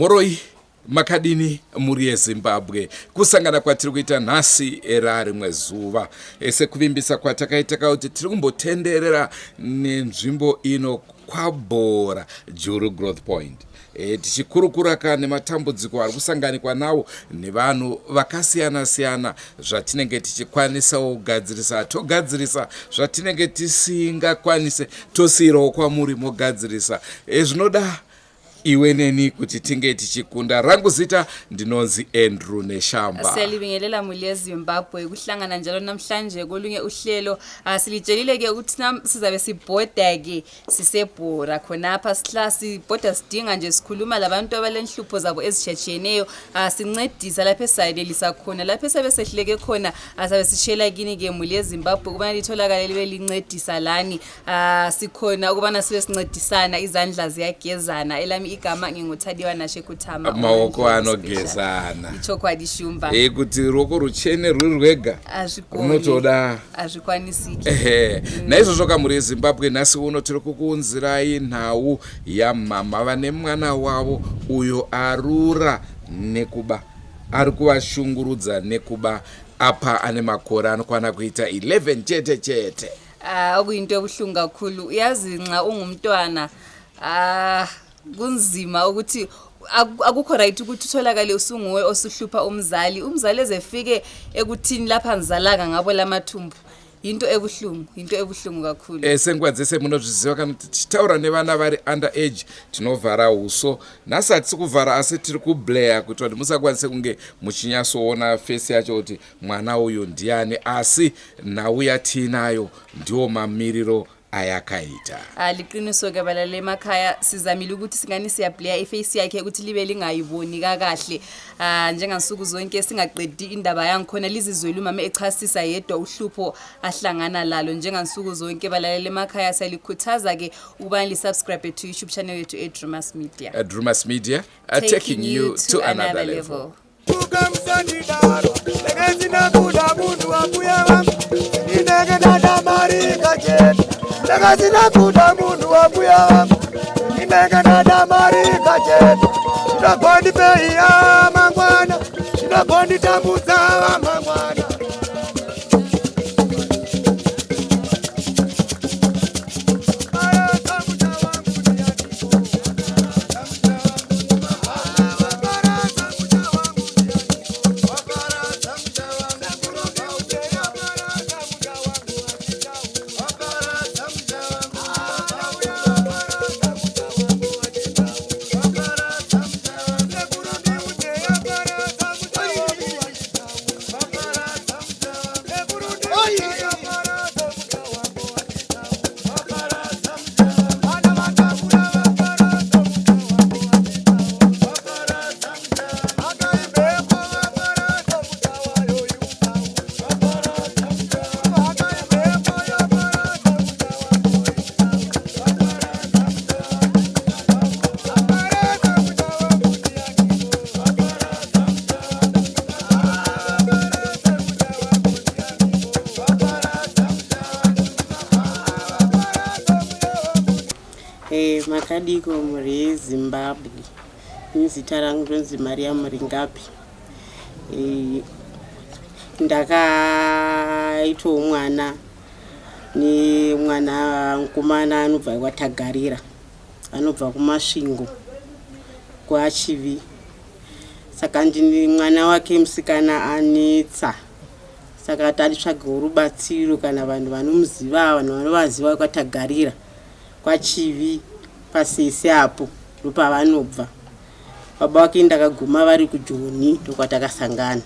Moroi makadini mhuri yeZimbabwe kusangana kwatiri kuita nhasi rarimwe zuva e, sekuvimbisa kwatakaita kuti tiri kumbotenderera nenzvimbo ino kwabhora Juru Growth Point e, tichikurukura ka nematambudziko ari kusanganikwa nawo nevanhu vakasiyana siyana zvatinenge tichikwanisawo kugadzirisa togadzirisa zvatinenge tisingakwanise tosiirawo kwamuri mogadzirisa e, zvinoda iwe neni kuti tinge tichikunda rangu zita ndinonzi Andrew Neshamba. Siyalibingelela muli yeZimbabwe kuhlangana njalo namhlanje kolunye uhlelo. Ah, silitshelile ke ukuthi sizabe sibhoda ke sisebhora khonapha sihla sibhoda sidinga nje sikhuluma labantu abalenhlupho zabo ezitshiyatshiyeneyo. Ah, sincedisa lapho esayenelisa khona lapho esabe sehluleke khona asabe sishela kini ke muli yeZimbabwe ukubana litholakale libe lincedisa lani. Ah sikhona ukubana sibe sincedisana izandla ziyagezana elami igama nginguThadiwa Nashe Kutama maoko anogezana ichokwadi shumba e kuti ruoko ruchene rwuri rwega runotoda hazvikwanisiki ehe naizvozvo kamhuri yeZimbabwe nhasi uno tiri kukuunzirai nhau yamama vane mwana wavo uyo arura nekuba ari kuvashungurudza nekuba apa ane makore anokwana kuita 11 chete chete. Ah okuyinto ebuhlungu kakhulu uyazi nxa ungumntwana ah kunzima ukuthi akukho right ukuthi utholakale usunguwe osuhlupha umzali umzali ezefike ekuthini lapha ngizalanga ngabo lamathumbu yinto ebuhlungu yinto ebuhlungu kakhulu. Eh, senguva dzese munozviziva kana tichitaura nevana vari under age tinovhara uso nhasi hatisi kuvhara asi tiri kubleya kuitira kuti musakwanise kunge muchinyatsoona fesi yacho kuti Mwana uyu ndiani asi nhau yatiinayo ndiwo mamiriro ayakaita. Ah, liqiniso-ke balale emakhaya sizamile ukuthi singani siyableya iface yakhe ukuthi libe lingayiboni kakahle ah, njengansuku zonke singaqedi indaba yangikhona lizizwele umama echasisa yedwa uhlupho ahlangana lalo njengansuku zonke balalele emakhaya siyalikhuthaza-ke ukubana lisubscribe to youtube channel yethu edrumas Media. Drumas Media, taking you to another level. Eh, makadiko mhuri yeZimbabwe. Ini zita rangu ndonzi Maria Muringapi. Eh, ndakaitawo mwana Nemwana mukomana anobva kwatagarira, anobva kuMasvingo kwaChivi. Saka ndini mwana wake musikana anetsa. Saka tatitsvagewo rubatsiro kana vanhu vanomuziva, vanhu vanovaziva kwatagarira kwaChivi pasese apo ndopavanobva. Baba vake ndakaguma vari kuJoni ndokwatakasangana.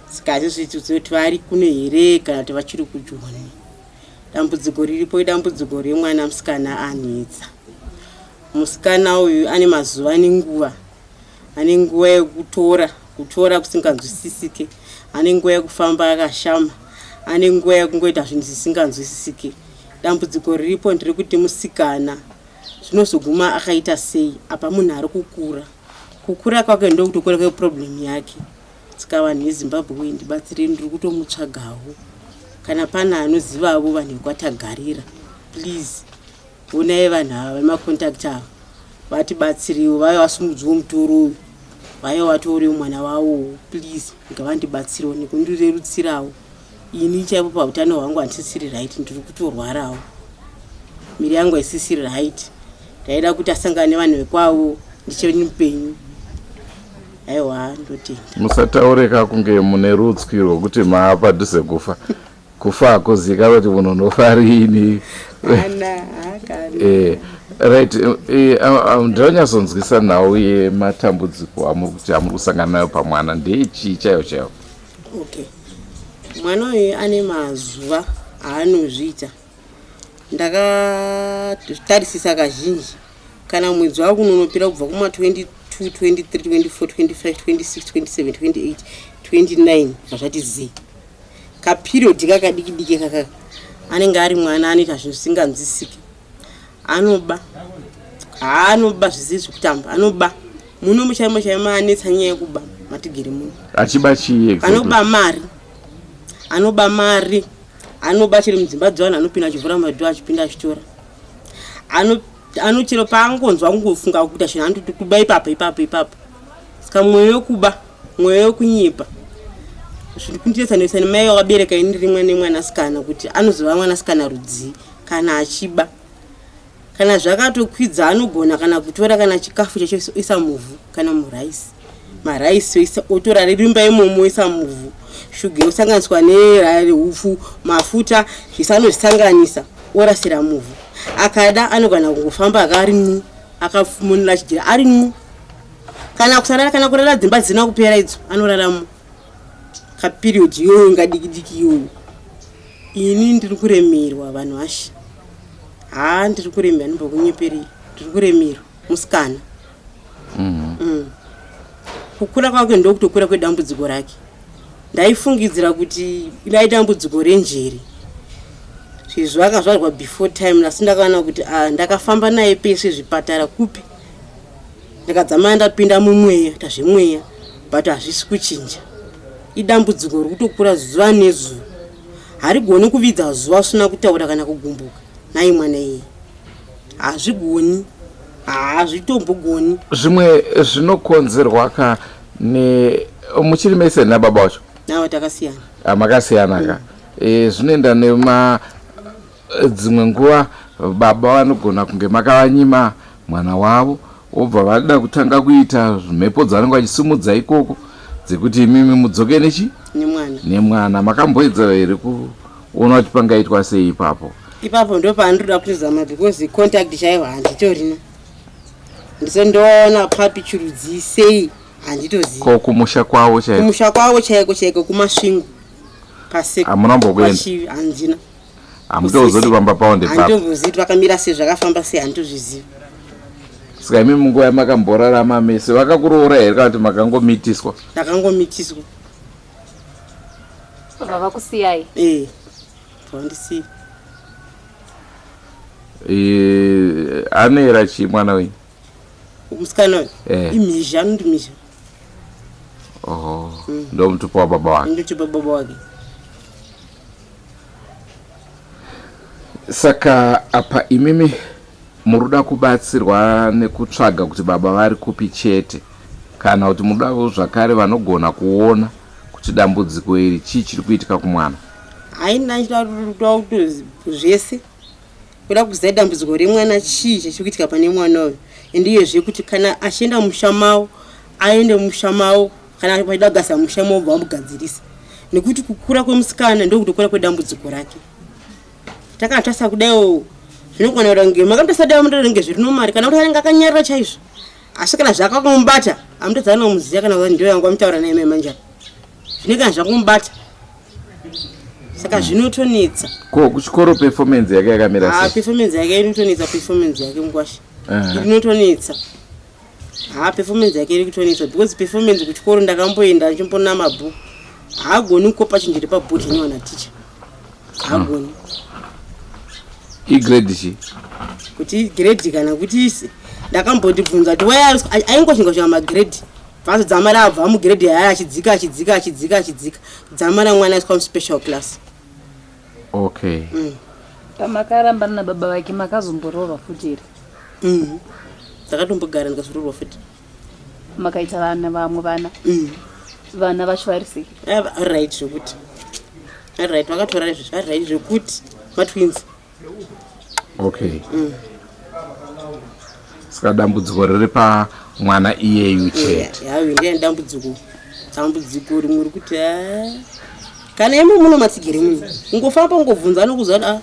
Saka hatisi kuti vari kuno here kana kuti vachiri kuJoni. Dambudziko riripo idambudziko remwana musikana anetsa. Musikana uyu ane mazuva nenguva. Ane nguva yekutora, kutora kusinganzwisisike. Ane nguva yekufamba akashama. Ane nguva yekungoita zvinhu zvisinganzwisisike. Dambudziko riripo nderekuti musikana zvinozoguma akaita sei apa munhu ari kukura. Kukura kwake ndokutokura kweproblem yake. Saka vanhu veZimbabwe wee ndibatsirei ndiri kutomutsvagawo. Kana pane anozivavo vanhu vekwatagarira please honai vanhu ava vemacontact ava vatibatsirewo vave vasumudziwo mutoro uyu vave vatorewo mwana wavowo please ngavandibatsirewo nekundirerutsirawo. Ini chaipo pautano hwangu handisisiri right ndiri kutorwarawo. Miri yangu haisisiri right. Ndaida kuti asangane nevanhu vekwavo ndichiri mupenyu. Aiwa ndotenda. Musataureka kunge mune rutswi rwekuti maapadhuze kufa. Kufa hakuzikanwa kuti munhu unofa riini. Eh, right eh, eh, ndinonyatsonzwisa nhau yematambudziko amuri kuti amuri kusangana nayo pamwana ndeyechii chaiyo chaiyo? Okay. Mwana uyu ane mazuva aanozviita. Ndakatarisisa kazhinji kana mwedzi wakunonopera kubva kuma 22, 23, 24, 25, 26, 27, 28, 29 zvazvati zii. Kaperiod kakadiki diki kaka anenge ari mwana anoita zvinhu zvisinganzwisisiki. Anoba. Anoba zvisiri zvekutamba. Anoba. Muno muchaimo chaimo anetsa nyaya yekuba matigere muno. Achiba chii exactly? Anoba mari. Anoba mari. Anoba chero mudzimba dzevanhu anopinda achivhura madhoo achipinda achitora. Ano anochero paangonzwa kungofunga kuita chinhu anototi kuba ipapo ipapo ipapo. Saka mwoyo wekuba, mwoyo wekunyepa. Zviri kundinetsa nemai vakabereka ini ndiri mwana nemwanasikana kuti anozova mwanasikana rudzii kana achiba. Kana zvakatokwidza anogona kana kutora kana chikafu chacho oisa muvhu kana muraisi. Maraisi oisa otora ririmba imomo oisa muvhu. Shuga yosanganiswa neupfu, mafuta zvese anozvisanganisa orasira muvhu. Akada anogona kungofamba akari nyu akamonera chijira ari nyu. Kana kusarara kana kurara dzimba dzisina kupera idzo anoraramo. Kaperiod iyoyo ngadiki diki iyoyo. Ini ndiri kuremerwa vanhu vashe. Haa ndiri kuremerwa ndimbokunyeperei. Ndiri kuremerwa musikana. Mm. Mm. Kukura kwake ndokutokura kwedambudziko rake. Ndaifungidzira kuti dai dambudziko renjere. Sezvo akazvarwa before time asi ndakaona kuti ah, ndakafamba naye pese zvipatara kupi. Ndakadzamara ndapinda mumweya tazvemweya but hazvisi kuchinja. Idambudziko rikutokura zuva nezuva. Harigoni kuvidza zuva usina kutaura kana kugumbuka nhai mwana iyeye. Hazvigoni. Hazvitombogoni. Zvimwe zvinokonzerwa ka ne muchiri mese nababa wacho? Nawo takasiyana. Ah, makasiyana ka. Mm. E, zvinoenda nema Dzimwe nguva baba vanogona kunge makavanyima mwana wavo vobva vada kutanga kuita mhepo dzavanenge vachisimudza ikoko dzekuti imimi mudzoke nechi nemwana nemwana. Makamboedza here kuona kuti pangaitwa sei ipapo? Ipapo ndopaandinoda kutozama because contact chaiyo handitorina. Ndisondoona papi chirudzii sei handitozivi. Ko kumusha kwavo chaiko? Kumusha kwavo chaiko chaiko kuMasvingo paseko. Hamuna kumbokuenda? Handina. Hamutozivi kuti pamba pavo ndepapi? Handitozivi kuti vakamira sei, zvakafamba sei, handitozvizivi. Saka imi munguva yamakamborarama mese vakakuroora here kana kuti makangomitiswa? Ndakangomitiswa. Baba vakusiyai? Eh, vandisiya. Eh, anoera chii mwana wenyu? Musikana uyu? Eh. Imhizha, anoti mhizha. Oho, mm. Ndomutupo wababa wake. Ndomutupo wababa wake. Saka apa imimi muruda kubatsirwa nekutsvaga kuti baba vari kupi chete kana kuti muruda zvakare vanogona kuona kuti dambudziko iri chii chiri kuitika kumwana? Haina chida kuti zvese kuda kuziva dambudziko remwana chii chachiri kuitika pane mwana uyu and iyezve kuti kana achienda musha mavo aende musha mavo kana vachida kugadzira musha mavo bva vamugadzirisa nekuti kukura kwemusikana ndokutokura kwedambudziko rake takatarisa kudaiwo zvinogona kuda kunge makamutarisa dai munoda kunge zviri nomari kana kuti anenge akanyarara chaizvo asi kana zvakakumubata amutadza anomuziva kana kuti ndiyo yangu amutaura naye mai manje zvine kana zvakumubata saka zvinotonetsa ko kuchikoro performance yake yakamira ah, sei performance yake inotonetsa performance yake mukwasha inotonetsa haa performance yake iri kutonetsa because performance kuchikoro ndakamboenda ndichimbona mabhuku haagoni kukopa chinhu chiri pabhodhi newana ticha haagoni igrade chi kuti igrade kana kuti ndakambondibvunza kuti why aingoshinga shinga magrade bvazo dzamara abva mugrade yaya achidzika achidzika achidzika achidzika dzamara mwana aiswa muspecial class okay mm. Pamakarambana nababa vake makazomboroorwa futi here? Mm. Ndakatombogara ndikazoroorwa futi. Makaita vana vamwe vana? Mm. Vana vacho vari sei? Ah, right zvekuti. Right vakatora izvi vari right zvekuti matwins. Okay. Mm. Saka dambudziko riri pamwana iyeyu chete. Yeah, ndiye dambudziko. Dambudziko rimwe rikuti ah. Kana imo muno matsigiri muno. Ungofamba ungobvunza anokuziva ah.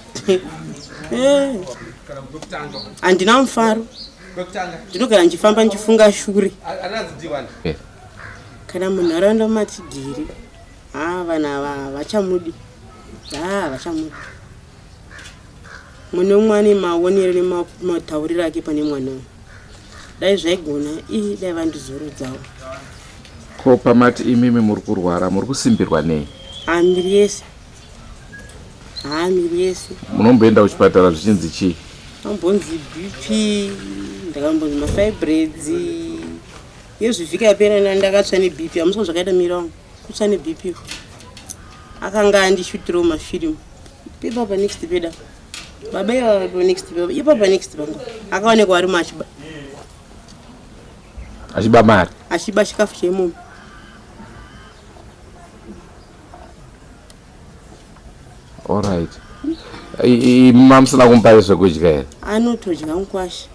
Eh. Handina mufaro. Ndinogara ndichifamba ndichifunga shure. Eh. Kana munharaunda matigiri haa vanhu ava havachamudi. Haa havachamudi. Mune umwe ane maonero nematauriro ake pane mwana uyu. Dai zvaigona ii dai vandizorodzawo. Ko pamati imimi muri kurwara muri kusimbirwa nei? Haa miri yese. Haa miri yese. Munomboenda kuchipatara zvichinzi chii? Ambonzi BP, ndakambonzi mafibroids. Yezvivhiki yapera ndakatsva neBP, hamusi zvakaita miri wangu. Kutsva neBP. Akanga andishutirawo mafirimu. Ipapa next peda. Baba ivava next baba. Ipapa next pangu. Akaonekwa ari machiba. Achiba mari. Achiba chikafu chemumu. All right. Mamusina kumupa zvekudya here? Anotodya mukwasha.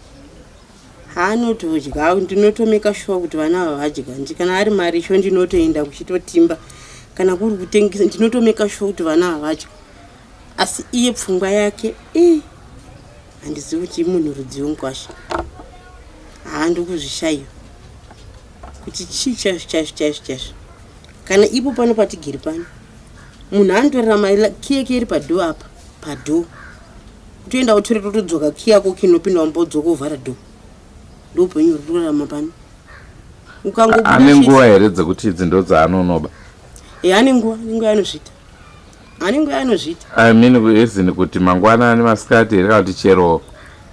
Haanotodya ndinotomeka shuwa kuti vana ava vadya ndi kana ari marisho ndinotoenda kuchitotimba kana kuri kutengesa ndinotomeka shuwa kuti vana ava vadya asi iye pfungwa yake ii handizivi kuti munhu rudziwo mukwasha haandikuzvishaiwa kuti chii chaizvo chaizvo chaizvo chaizvo kana ipo pano patigiri pano munhu anotorera mari kiyeke iri padhoo apa padhoo kutoenda utore totodzoka key yako kinopinda wambodzoka wovhara door ndoupenyu huri kurarama pano ukangobuda ane nguva here dzekuti idzi ndo dzaanonoba e ane nguva ane nguva yaanozviita ane nguva yaanozviita i mean ezini kuti mangwanani masikati here kana kuti chero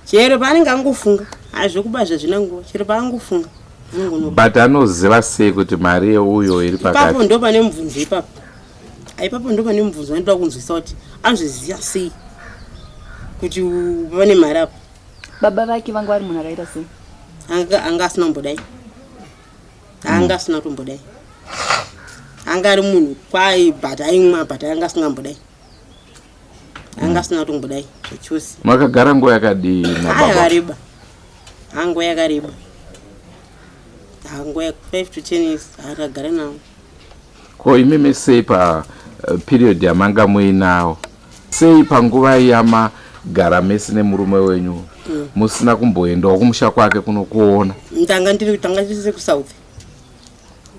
chero paanenge angofunga hazvekuba zvazvina nguva chero paangofunga anongonoba but anoziva sei kuti mari yeuyo iri ipapo pakati ndo pane mubvunzo ipapo Ipapo ndo pane mubvunzo wandinoda kunzwisa kuti anozviziva sei kuti pane mari apo. Baba vake vanga vari munhu akaita sei? Anga anga asina kumbodai. Anga asina kutombodai. Anga ari munhu kwai but aimwa but anga asina kumbodai. Anga asina kutombodai zvachose. Makagara nguva yakadii nababa? Yakareba. Nguva yakareba. Nguva 5 to 10 years akagara nawo. Ko imimi sei pa eh, period yamanga muinawo sei panguva yamagara mese nemurume wenyu mm. musina kumboendawo kumusha kwake kunokuona? Ndanga ndiri tanga tiri kusouth.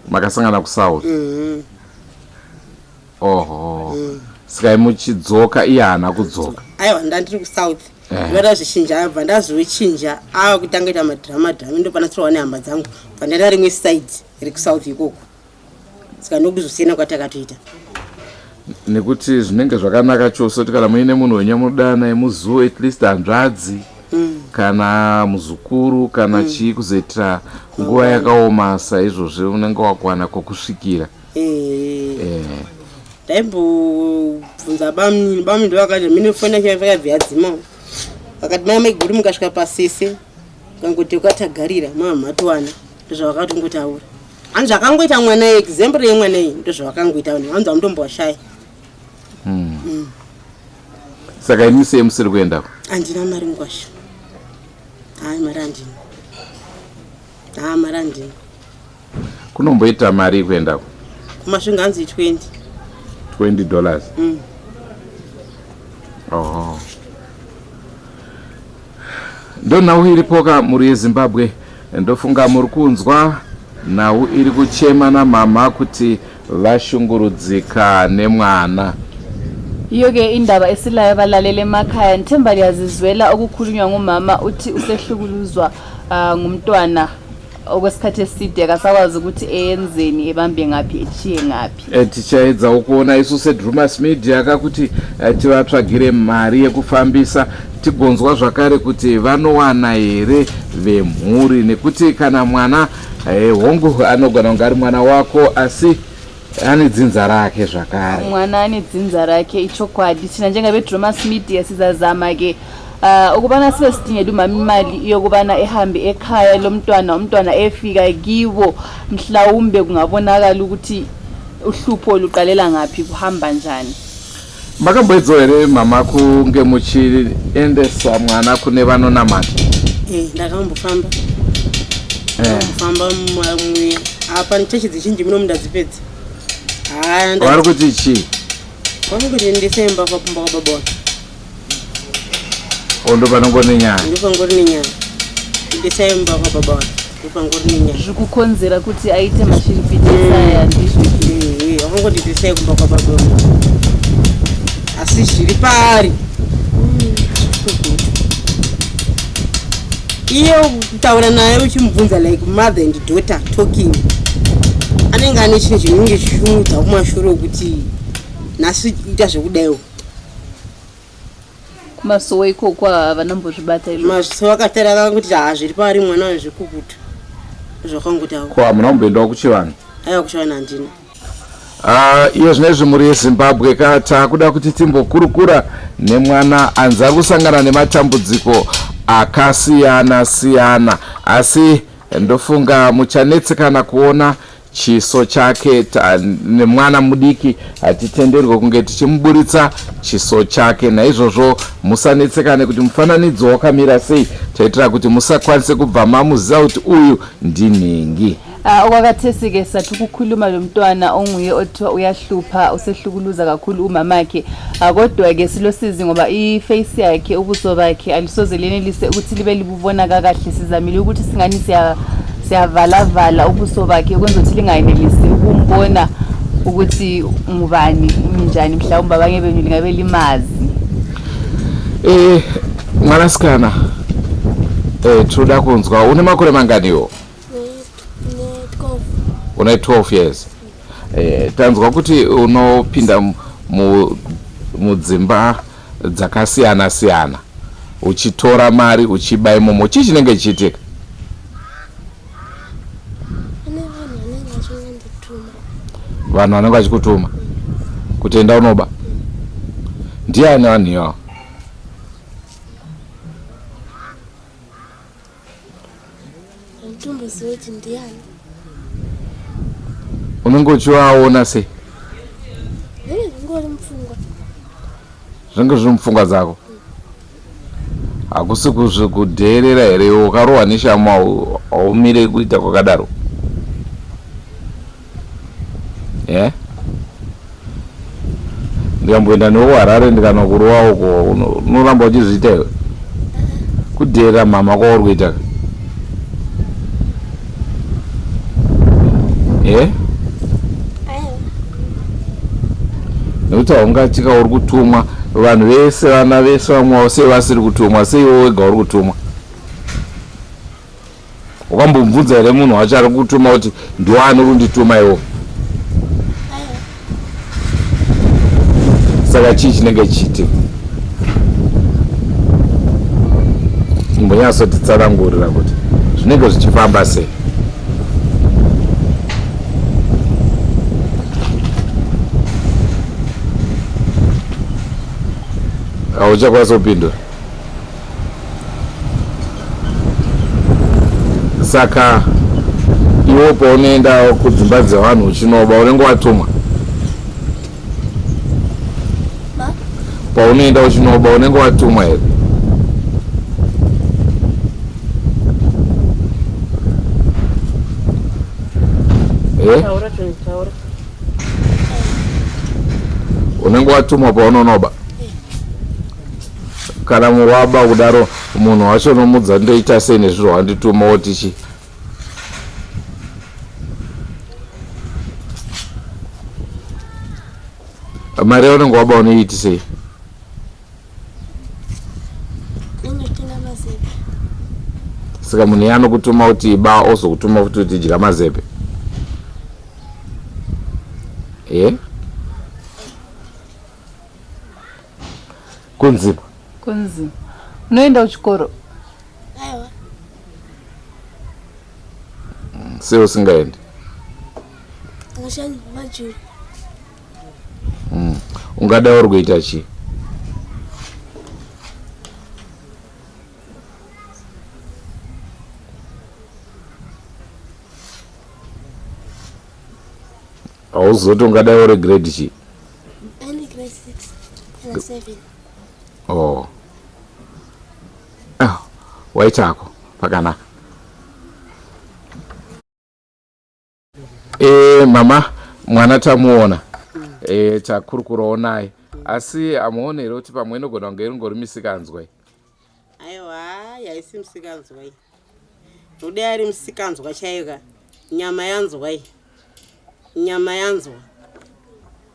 Makasangana kusouth? Mm -hmm. Oho. Mm. Saka muchidzoka iye haana kudzoka? Aiwa ndandiri kusouth. Eh. Ndazvichinja bva ndazochinja ava kutanga ita madrama drama ndopanatsirwa nehama dzangu bva ndaenda rimwe side rekusouth ikoko. Saka ndokuzosiyana kwatakatoita. Nekuti zvinenge zvakanaka chose kuti kana muine munhu wenyu amunodana naye muzuwe at least hanzvadzi mm. kana muzukuru kana mm. chii kuzoitira nguva yakaoma saizvozvi unenge wakuwana kwokusvikira eh. eh. Ndaimbobvunza bamnini bamnini ndovakati mine foni yacho yakabva yadzima vakati mai maiguru mukasvika pasese kangoti ukatagarira mama matowana ndozvavakatongotaura Hanzi zvakangoita mwana iyi example yemwana iyi ndozvavakangoita vanhu vanzi vamutombowashaya. Hmm. mm. Saka imi sei musiri kuendako? Handina mari ngwasha. Hayi, mari handina. Haa, mari handina. Kunomboita mari kuendako? Kumasvingo hanzi 20. 20 dollars. Oh. Ndonhau iripoka mhuri yeZimbabwe. Ndofunga muri kunzwa nhau iri kuchema namhamha kuti vashungurudzika nemwana. Yiyo-ke indaba esilayo abalaleli emakhaya. Ngithemba liyazizwela okukhulunywa ngumama, uthi usehlukuluzwa uh, ngumntwana okwesikhathi eside, akasakwazi ukuthi eyenzeni, ebambe ngaphi, echiye ngaphi. Eh, tichaedzawo kuona isu seDrumas Media kakuti eh, tivatsvagire mari yekufambisa, tigonzwa zvakare kuti vanowana here vemhuri, nekuti kana mwana eh, hongu anogona kunge ari mwana wako asi ane dzinza rake zvakare. Mwana ane dzinza rake, ichokwadi. Thina njengabeDromas Media sizazama-ke ukubana sibe sidingela umama imali yokubana ehambe ekhaya lomntwana, umntwana efika kibo, mhlawumbe kungabonakala ukuthi uhlupho luqalela ngaphi, kuhamba njani. Makamboedzawo here mama kunge muchiendesa mwana kune vanonamata? Eh, ndakambofamba. Ndakambofamba mumwe apa chechi dzizhinji muno mundadzipedza. Haa, vari kuti chii? Vari kuti endesai mbavha kumba kwababa wake. O, ndo panongori nenyaya. Ndopangori nenyaya. Endesai mbavha baba wake, ndopangori nenyaya. Zviri kukonzera kuti aite mashiripiti aya ndizvo? Vakangoti endesai kumba kwababa wake, asi zviri paari zvikukutu. Iye kutaura naye uchimubvunza like mother and daughter talking, anenge ane chinhu chinenge chichimuudza kumashure kuti nhasi ita zvekudaiwo. Kumasowe ikoko havanambozvibata izvo? Masowe akatara akangoti ha, zviri paari mwana uyu zvikukutu, zvakangoti avo. Ko hamuna kumboendawo kuchivanhu? Aiwa, kuchivanhu handina. Ah, iye zvino mhuri yeZimbabwe ka, taakuda kuti timbokurukura nemwana anzi ari kusangana nematambudziko akasiyana siyana, asi ndofunga muchanetsekana kuona chiso chake. Nemwana mudiki hatitenderwe kunge tichimuburitsa chiso chake, naizvozvo musanetsekane kuti mufananidzo wakamira sei, taitira kuti musakwanise kubva mamuziva kuti uyu ndinhingi. Okwakathesi-ke sathi ukukhuluma lo mntwana onguye othiwa uyahlupha, usehlukuluza kakhulu umamakhe. Kodwa-ke silosizi ngoba i-face yakhe, ubuso bakhe alisoze lenelise ukuthi libe libubona kakahle. Sizamile ukuthi singani siyavalavala ubuso bakhe ukwenza ukuthi lingayenelisi ukumbona ukuthi ngubani, njani, mhlawumbe abanye benu lingabe limazi. Mwanasikana, tinoda kunzwa, une makore manganiwo? Ne-12. Une 12 years. Tanzwa kuti unopinda mudzimba dzakasiyana siyana uchitora mari uchiba imomo. Chii chinenge chichiitika? Pane vanhu vanenge vachingandituma. Vanhu vanenge vachikutuma kuti enda unoba. Ndiani vanhu ivavo? Handitomboziva kuti ndiani. Unenge uchivaona sei? Zvinenge zvingori mupfungwa. Zvinenge zviri mupfungwa dzako. Hakusi kudheerera here? Iwe ukarohwa neshamu haumire kuita kwakadaro ye? Ndikamboenda newe kuHarare ndikanokurova uko, unoramba uchizviita iwe? Kudheerera mhama kwauri kuita ka ye? Aiwa. Nekuti haungatika uri kutumwa vanhu vese, vana vese vamwe sei vasiri kutumwa, sei iwe wega uri kutumwa? Wakambobvunza here munhu wacho ari kutuma kuti ndiwani uri kundituma iwo? Aiwa. Saka chii chinenge chichiitika? Imbonyatsotitsanangurira kuti zvinenge zvichifamba sei. Hauchakwanisa kupindura. Saka iwo paunoenda kudzimba dzevanhu uchinoba, unenge watumwa? Ma? Paunoenda uchinoba unenge watumwa here? Eh? Unenge watumwa paunonoba? Kana waba kudaro munhu wacho unomudza ndoita sei nezviro wandituma woti chii? Mari yaunenge waba unoiiti sei? Ndinotenga mazepe. Saka munhu iye anokutuma kuti iba ozokutuma futi kuti dya mazepe. Eh? Kunzima. Kunzima. Unoenda kuchikoro? Aiwa. Sei usingaendi? Ndakashanda majuru. Ungada uri kuita chii? Hauzoti ungadai uri grade chii? Any grade 6 kana 7. Oh. Ah, waitako pakanaka. E, mama mwana tamuona e, takurukurawo naye asi hamuone here kuti pamwe inogona kunge iringori misikanzwa iyi? Aiwa, haisi musikanzwa iyi. Ndoda ari musikanzwa chaiyo ka. Nyama yanzwa iyi. Nyama yanzwa.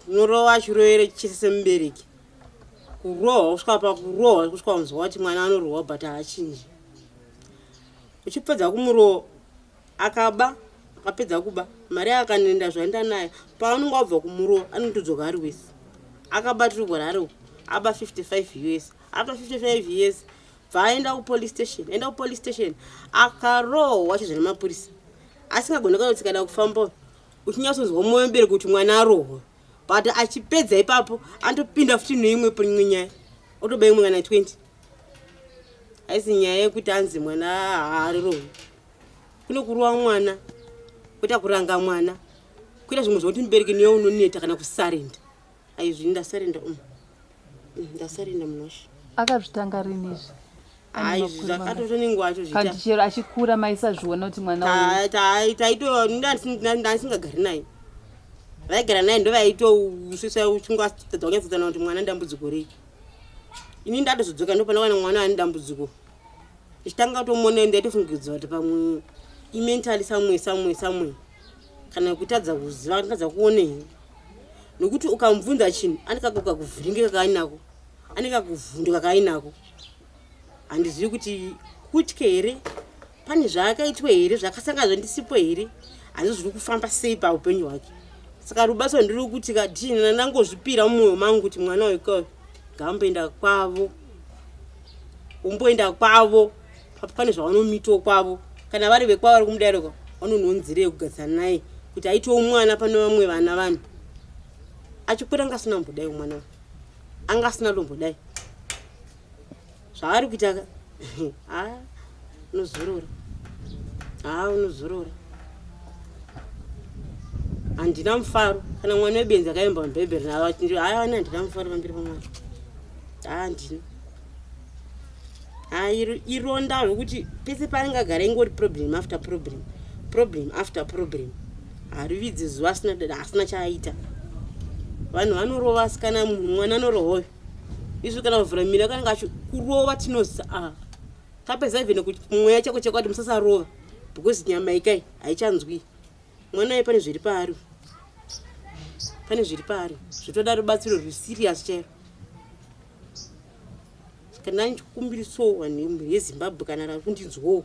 Unorova chiroere chese semubereki. Kurohwa kusvika pakurohwa kusvika unzwa kuti mwana anorohwa but haachinji. Uchipedza kumurohwa akaba akapedza kuba mari akanoenda zvaenda nayo paanonge wabva kumurowa anotodzoka ari wese akaba tiri kuharare uku aba 55 us after 55 years bva aenda kupolice station aenda kupolice station akarohwa chizvo nemapurisa asingagoni kana kuti kana kufamba uchinyatsonzwa mwoyo mberi kuti mwana arohwa but achipedza ipapo anotopinda futi neimwe imwe nyaya otoba imwe kana 20 haisi nyaya yekuti anzi mwana haarohwi. Kune kurova mwana, kuita kuranga mwana, kuita zvimwe zvokuti mubereki newe unoneta kana kusarenda. Aizvi ndasarenda um. Ndasarenda munhu washe. Akazvitanga rini izvi? Hayi zvakatoto nenguva achozviita. Kana chero achikura maisazviona kuti mwana uyu. Taito ndandisingagari naye. Vaigara naye ndovaitosvisa uchingatadza kunyatsotana kuti mwana dambudziko rei. Ini ndatozodzoka ndopana mwana ane dambudziko. Ndichitanga kutomuona ndaitofungidzwa kuti pamwe imentally somewhere somewhere somewhere kana kutadza kuziva kutadza kuonei nokuti ukamubvunza chinhu ane kakuvhiringika kaainako ane kakuvhunduka kaainako handizivi kuti kutya here pane zvaakaitwa here zvakasangana zvandisipo here hanzi zviri kufamba sei paupenyu hwake saka rubatsiro ndiri kuti kadii ndangozvipira mumwoyo mangu kuti mwana uyu kayo ngaamboenda kwavo umboenda kwavo pane zvavanomitawo kwavo kana vari vekwavo vari kumudarika vanonowo nzira yekugadzana naye kuti aitewo mwana pane vamwe vana vanhu achikwira anga asina kumbodai mwana anga asina kutombodai zvaari kuita ka ha unozorora ha unozorora handina mufaro kana mwana webenzi akaimba mubhaibheri haya handina mufaro pamberi pamwana handina ha ironda zvekuti pese paanenge agara ingori problem after problem problem after problem harividzi zuva asina chaaita vanhu vanorova asikana mwana anorohoyo isu kana kuvhura mira kanenge acho kurova tinoza ah. Tapedza even kuti mweya chako chako kuti musasarova because nyama ikai haichanzwi mwana ayi pane zviri paari pane zviri paari zvitoda rubatsiro rwuserious chairo kana ndichikumbirisowo vanhu vemhuri yezimbabwe kana vari kundinzwawo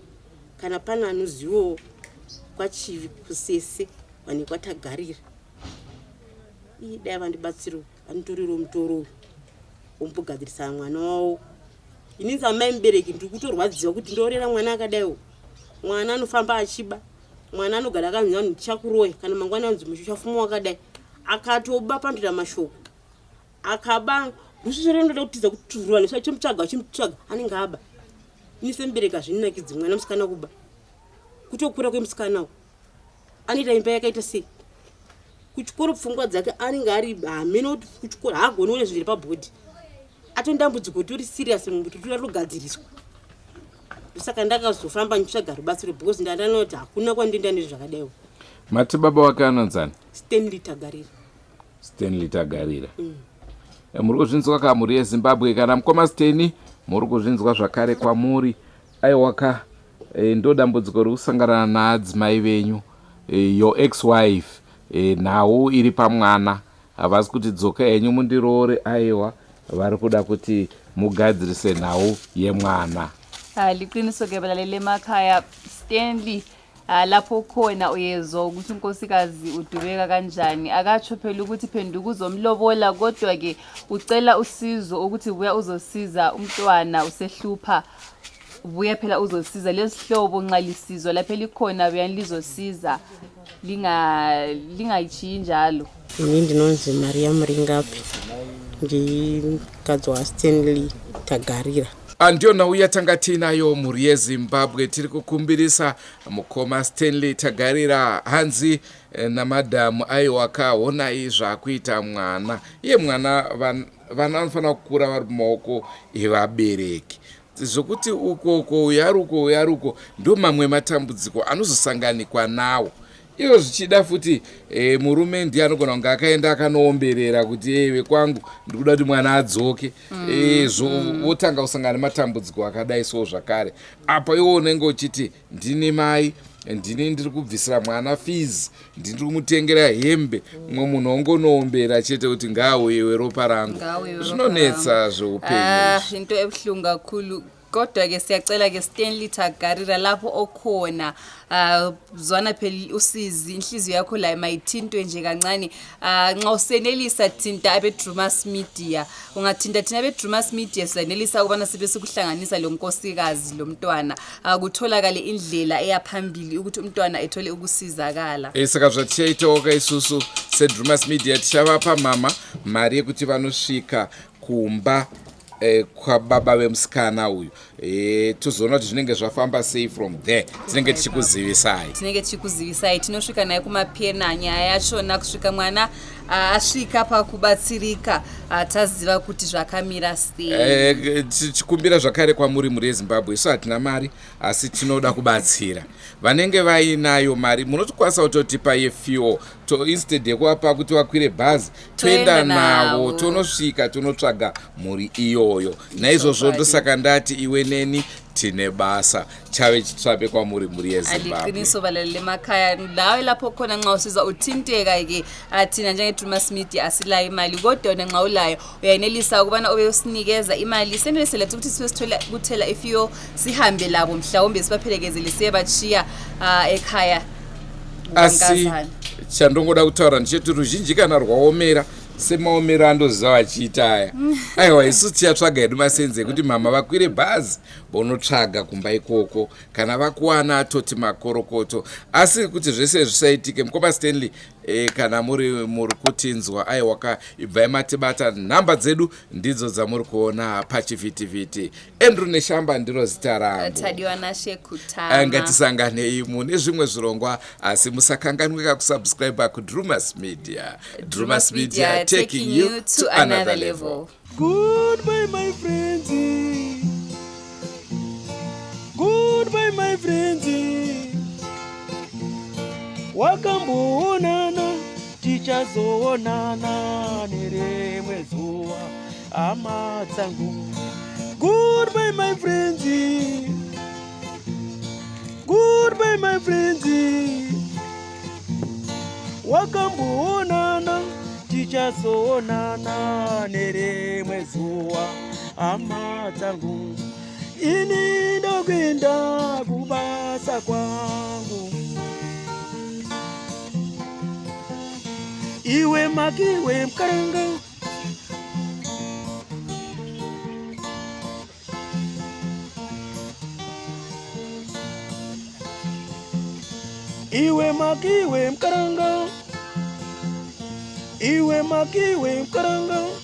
kana pane anozivawo kwachivi kusese vanhu kwatagarira ii dai vandibatsirawo vanotorerawo mutoro uyu wombogadzirisa mwana wavo ini samai mubereki ndiri kutorwadziwa kuti ndorera mwana akadaiwo mwana anofamba achiba mwana anogara akanzi vanhu ndichakuroya kana mangwana anzi muchafuma wakadai akatoba pandoita mashoko akaba rusvusvo rinoda kutiza kuturwa nesu achimutsvaga achimutsvaga anenge aba ini semubereki hazvinakidzi mwana musikana kuba kutokura kwemusikana uku anoita imba yakaita sei kuchikoro pfungwa dzake anenge ari hameno kuti kuchikoro haagoni kuona zviri pabhodhi. Atori dambudziko tori serious kuti toda togadziriswa. Saka ndakazofamba ndichitsvaga rubatsiro because ndandanoti hakuna kwandinoenda nezvakadaiwo. Mati baba wake anonzani? Stanley Tagarira. Stanley Tagarira. Eh, muri kuzvinzwa ka mhuri yeZimbabwe kana mukoma Stanley muri kuzvinzwa zvakare kwamuri. Aiwa ka e, ndo dambudziko riri kusangana naadzimai venyu e, your ex wife e, nhau iri pamwana havasi kuti dzoka henyu mundiroore aiwa vari kuda kuti mugadzirise nhau yemwana. Ah, liqiniso ke balaleli emakhaya Stanley Ah, lapho khona uyezwa ukuthi unkosikazi udubeka kanjani akatsho phela ukuthi phenduka uzomlobola kodwa ke ucela usizo ukuthi buya uzosiza umntwana usehlupha buya phela uzosiza lesihlobo nxa lisizwa lapho elikhona buyani lizosiza lingayitshiyi njalo. Ini ndinonzi Maria Muringapi, ndimukadzi waStanley Tagarira. Ah, ndiyo nhau yatanga tiinayo mhuri yeZimbabwe. Tiri kukumbirisa mukoma Stanley Tagarira hanzi eh, namadhamu aiwaka honai zvaakuita mwana iye mwana vana vanofanira kukura vari mumaoko evabereki zvokuti ukoko uyo ari uko uyo ari uko ndo mamwe matambudziko anozosanganikwa nawo Iyo zvichida futi e, murume ndiye anogona kunge akaenda akanoomberera kuti e, vekwangu ndikuda kuti mwana adzoke mm, e, zvo mm. Wotanga kusangana nematambudziko akadai so zvakare apa iwo unenge uchiti ndini mai ndini ndiri kubvisira mwana fees ndiri kumutengera hembe mumwe munhu ongonoombera chete kuti ngaauye weropa rangu zvinonetsa zveupenyu ah, into ebuhlungu kakhulu Kodwa-ke siyacela-ke Stanley Tagarira lapho okhona uh, zwana phela usizi inhliziyo yakho la mayithintwe nje kancane uh, nxa usenelisa thinta abe-Drumas Media ungathinta thina abe-Drumas Media siyanelisa ukubana sibe sikuhlanganisa lo nkosikazi lo mntwana uh, kutholakale indlela eyaphambili ukuthi umntwana ethole ukusizakala. E, saka zvatichaitawo ka isusu seDrumas Media tichavapa mama mari yekuti vanosvika kumba eh, kwababa vemusikana uyu eh, tozoona kuti zvinenge zvafamba sei from there tinenge tichikuzivisai tinenge tichikuzivisai tinosvika naye kumapena nyaya yachona kusvika mwana ah, asvika pakubatsirika ah, taziva kuti zvakamira sei eh, tichikumbira zvakare kwamuri mhuri yezimbabwe isu hatina mari asi tinoda kubatsira vanenge vainayo mari munotokwanisa kutotipa yefuel to instead yekuvapa kuti vakwire bhazi toenda navo tonosvika tonotsvaga mhuri iyoyo naizvozvo ndosaka ndati iwe neni tine basa chave chitsvape kwamuri mhuri yezimbabwealiqiniso balaleli emakhaya lawe lapho khona nxa usizwa uthinteka ke ah, thina njenge-drumas media asilayo imali kodwa wena nxa ulayo uyayenelisa ukubana ube usinikeza imali senelise lethu ukuthi sibe sithole kuthela ifiyo sihambe labo mhlawumbe sibaphelekezele siyebatshiya ah, ekhaya Asi chandongoda kutaura ndechekuti ruzhinji kana rwaomera semaomero andoziva vachiita aya aiwa isu tichatsvaga hedu masenzi ekuti mama vakwire bhazi vonotsvaga kumba ikoko kana vakuwana toti makorokoto asi kuti zvese zvisaitike mukoma Stanley E, kana muri muri kutinzwa aiwaka ibvai matibata nhamba dzedu ndidzo dzamuri kuona pachivhitivhiti Andrew Neshamba ndiro zita rangu Tadiwa Nashe Kutama ngatisanganei mune zvimwe zvirongwa asi musakanganwika kusubscribe kuDrumas Media Drumas Media taking you to another level. Goodbye my friends. Goodbye my friends. Wakamboonana tichazoonana nerimwe zuva hama dzangu. Goodbye my friends. Goodbye my friends. Wakamboonana tichazoonana nerimwe zuva hama dzangu. Ini ndokuenda kubasa kwangu. Iwe makiwe mkaranga Iwe makiwe mkaranga Iwe makiwe mkaranga.